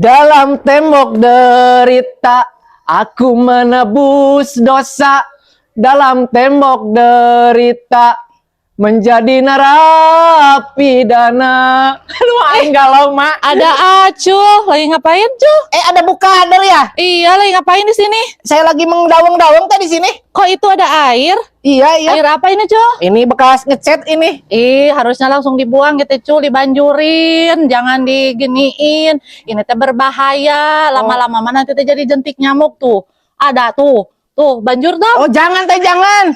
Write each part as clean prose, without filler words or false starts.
Dalam tembok derita aku menebus dosa. Dalam tembok derita menjadi narapidana. Aduh, aing galau, Mak. Ada Acul, lagi ngapain, Cul? Ada Bu Kader ya? Iya, lagi ngapain di sini? Saya lagi mengdawang-dawang tadi sini. Kok itu ada air? Iya. Air apa ini, Cul? Ini bekas ngecat ini. Ih, harusnya langsung dibuang gitu, Cul, dibanjurin, jangan diginiin. Ini teh berbahaya, lama-lama mah nanti teh jadi jentik nyamuk tuh. Ada tuh. Tuh, banjur dong. Oh, jangan teh, jangan.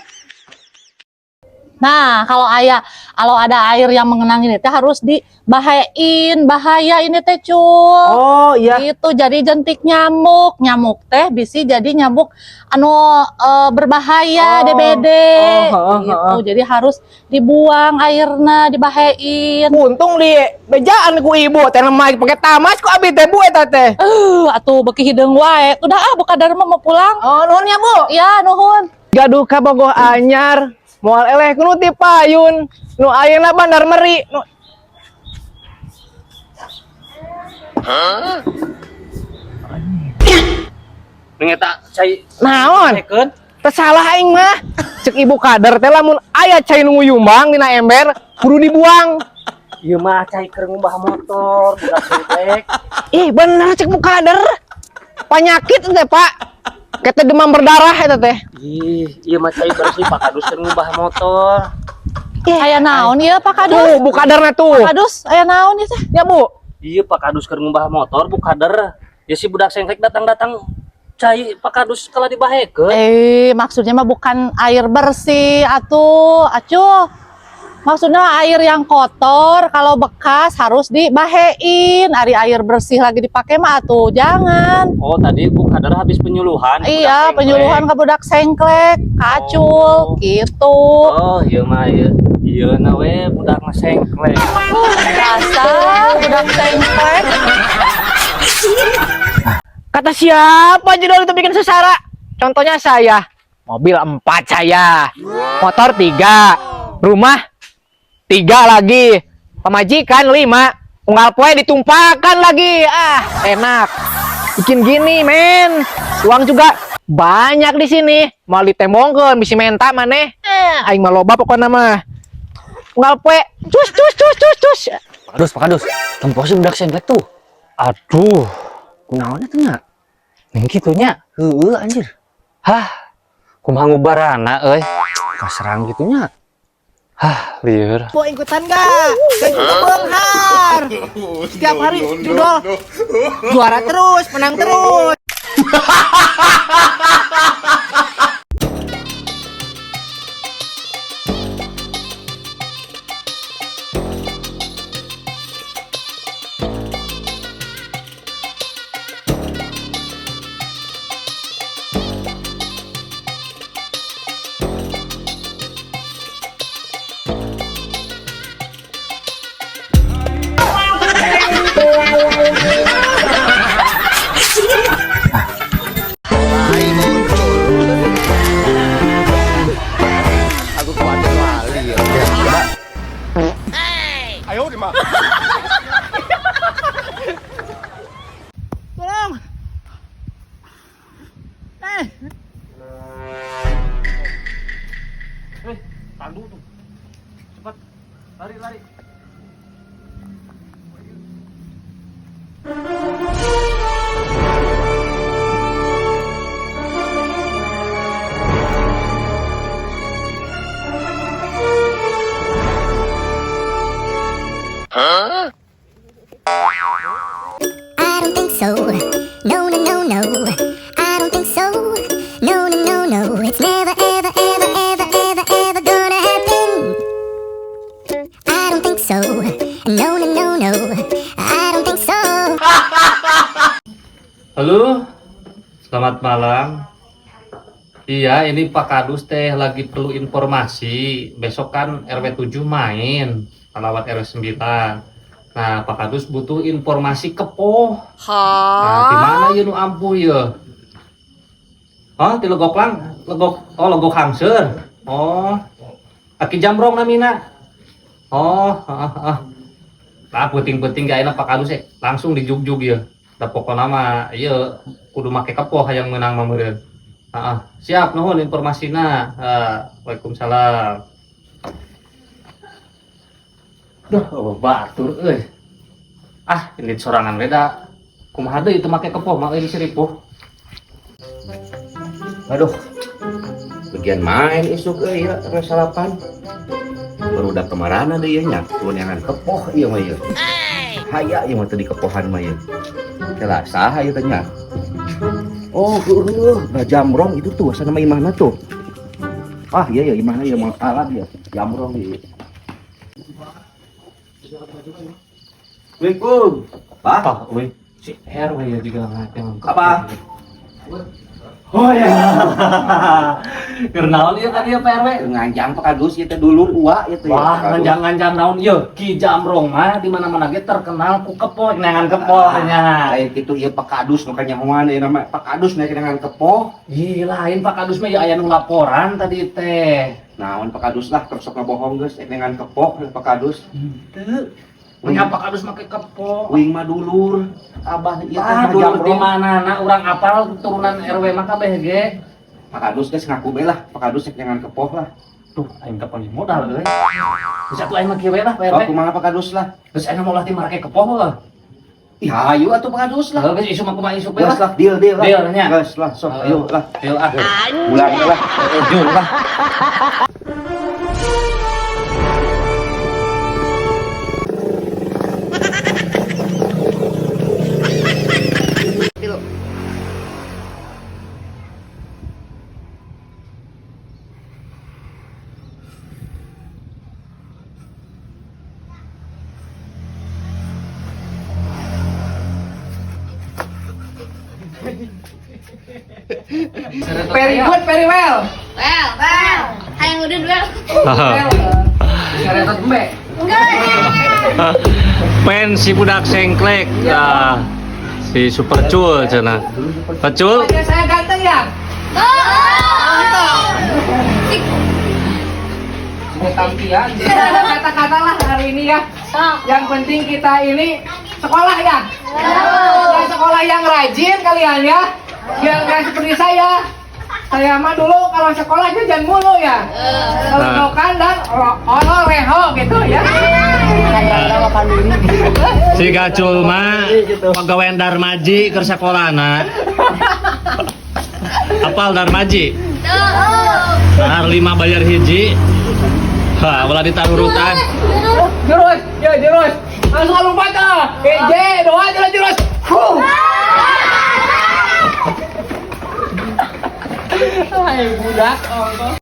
Nah, kalau ada air yang mengenang ini teh harus dibahayain, bahaya ini teh, Cul. Oh, iya. Itu jadi jentik nyamuk, nyamuk teh bisa jadi nyamuk anu berbahaya Oh. DBD Oh, gitu. oh. Jadi harus dibuang airna, dibahayain. Untung di bejaan ku ibu teh lemah pakai tamas ku abi teh Bu eta teh. Atuh beuki hideung wae. Udah ah, Bu Kadar mah mau pulang. Oh, nuhun ya, Bu. Iya, nuhun. Gaduh kabogoh anyar, moal eleh ku nu ti payun, nu ayeuna bandar meri. Nu. Ning eta cai Naon? keun. Teu salah aing mah. Cek ibu kader teh lamun aya cai nu nguyumbang dina ember, kudu dibuang. Ieu mah cai keur ngumbah motor, budak sengklek. Ih, bener cek bu kader. Penyakit teh, Pak. Kata demam berdarah eta teh. Ih, ieu mah cai bersih Pak Kadus keur ngumbah motor. Aya naon ieu Pak Kadus? Tuh, bu kaderna tuh. Pak Kadus, aya naon ieu teh? Ya, Bu. Iya Pak Kadus keur ngumbah motor, Bu Kader. Ya si budak sengklek datang-datang cai Pak Kadus kalah dibahekeun. Maksudnya mah bukan air bersih atuh, acuh. Maksudnya air yang kotor kalau bekas harus dibahein. Ari air bersih lagi dipakai mah atuh jangan. Oh, tadi Bu Kader habis penyuluhan. Budak Iya, sengklek. penyuluhan ke budak sengklek, kacul, Oh. gitu. Oh, iya mah ieu. Ieu na we budak mah sengklek. Rasa budak sengklek. Kata siapa judul itu bikin sesara? Contohnya saya, mobil 4 saya, motor 3, rumah 3 lagi, pemajikan 5, unggal poe ditumpakan lagi. Ah, enak. Bikin gini, men. Uang juga banyak di sini. Mau ditembongkeun bisi menta maneh. Aing mah loba pokokna mah. Unggal poe, cus cus cus cus cus. Pak Kadus, Pak Kadus, tempo si budak sengklek tuh. Aduh, Kunaon eta nya? ning kitu nya. Heueuh anjir. Hah, kumaha ngubarana euy. Kaserang kitu nya. Hah, lieur. Mau ikutan gak? Saya juga benghar. Setiap hari judol juara terus, menang terus. Tolong. Tandu tuh. Cepat. Lari, lari. I don't think so. No, no, no, no. I don't think so. No, no, no, no. It's never, ever, ever, ever, ever, ever gonna happen. I don't think so. No, no, no, no. I don't think so. Halo, selamat malam. Iya, ini Pak Kadus teh lagi perlu informasi. Besok kan RW 7 main, lawat RW 9. Nah, Pak Kadus butuh informasi kepoh. Nah, di mana ya nu ampuh ya? Oh, di Legok Lang, Legok, oh Legok Hangseur. Oh, Aki Jamrong namina. Oh, ah, ah. Nah, penting-penting gak enak Pak Kadus langsung dijugjug ya. Da pokona mah ieu kudu make kepoh hayang meunang mah meureun. Heeh, siap nuhun informasina. Waalaikumsalam. Duh, oh, batur euy. Ah, ini sorangan beda. Kumaha deui itu make kepoh mah euy si ripuh. Aduh. Bagian main isuk euy ya RW 9. Baru udah kemarana deui nya, neangan kepoh ieu mah ieu. Haya ieu mah teu dikepohan mah ieu. Kela saha ieu teh nya? Oh, heueuh, nah jamrong itu tuh asa nama imahna tuh. Ah, iya ya imahna ieu mah alat ya, jamrong ieu. Assalamualaikum. Pak, Ah, euy. Si RW ya juga ngate. Apa? Oh ya. Keur naon ieu tadi ya Pak RW? Nganjang Pak Kadus ieu teh dulur ua ieu teh. Wah, nganjang-nganjang naon ieu? Ki Jamrong mah di mana-mana ge terkenal ku kepoh, neangan kepoh nya. Lain kitu ieu Pak Kadus nu kanyahoan ieu nama Pak Kadus naik dengan kepoh. Ih, lain Pak Kadus mah ya aya nu laporan tadi teh. Naon Pak Kadus lah terus sok ngabohong geus dengan kepoh Pak Kadus. Henteu. Nya Pak Kadus make kepoh. Uing mah dulur. Abah ieu teh Ah, mah dulur di jamrong. mana urang apal turunan RW mah kabeh ge. Pak Kadus geus ngaku bae lah, Pak Kadus dengan kepoh lah. Tuh, aing kapan modal euy. Geus atuh aing mah kieu we lah Pak Oh, RW. kumaha Pak Kadus lah. Geus aing mah ulah ti marake kepoh lah. Ih, hayu atuh Pak Kadus lah. Heuh geus isu mah kumaha isu we Geus lah. lah, deal deal lah. Deal nya. Geus lah, sok ayo lah. Deal ah. Ulang lah. Jur lah. Very good, very well. Well, well. Hayang udun well. Saretot embe. Enggak. Pen si budak sengklek. Ah, si super cul cenah. Pecul. Wajah saya ganteng ya? Oh. Tampian. Tidak ada kata-kata lah hari ini ya. Yang penting kita ini sekolah ya. Dan sekolah yang rajin kalian ya. Biar nggak seperti saya. Saya mah dulu kalau sekolah jajan mulu ya. Kalau dan olo reho gitu ya. Si Gacul mah pegawai Darmaji keur sakolana. Apal Darmaji? Dahar 5 bayar hiji. Hah, ulah ditarurutan. Jurus, ya jurus. Langsung lompat ah. J, dua, jurus, jurus. Huh. Hai budak.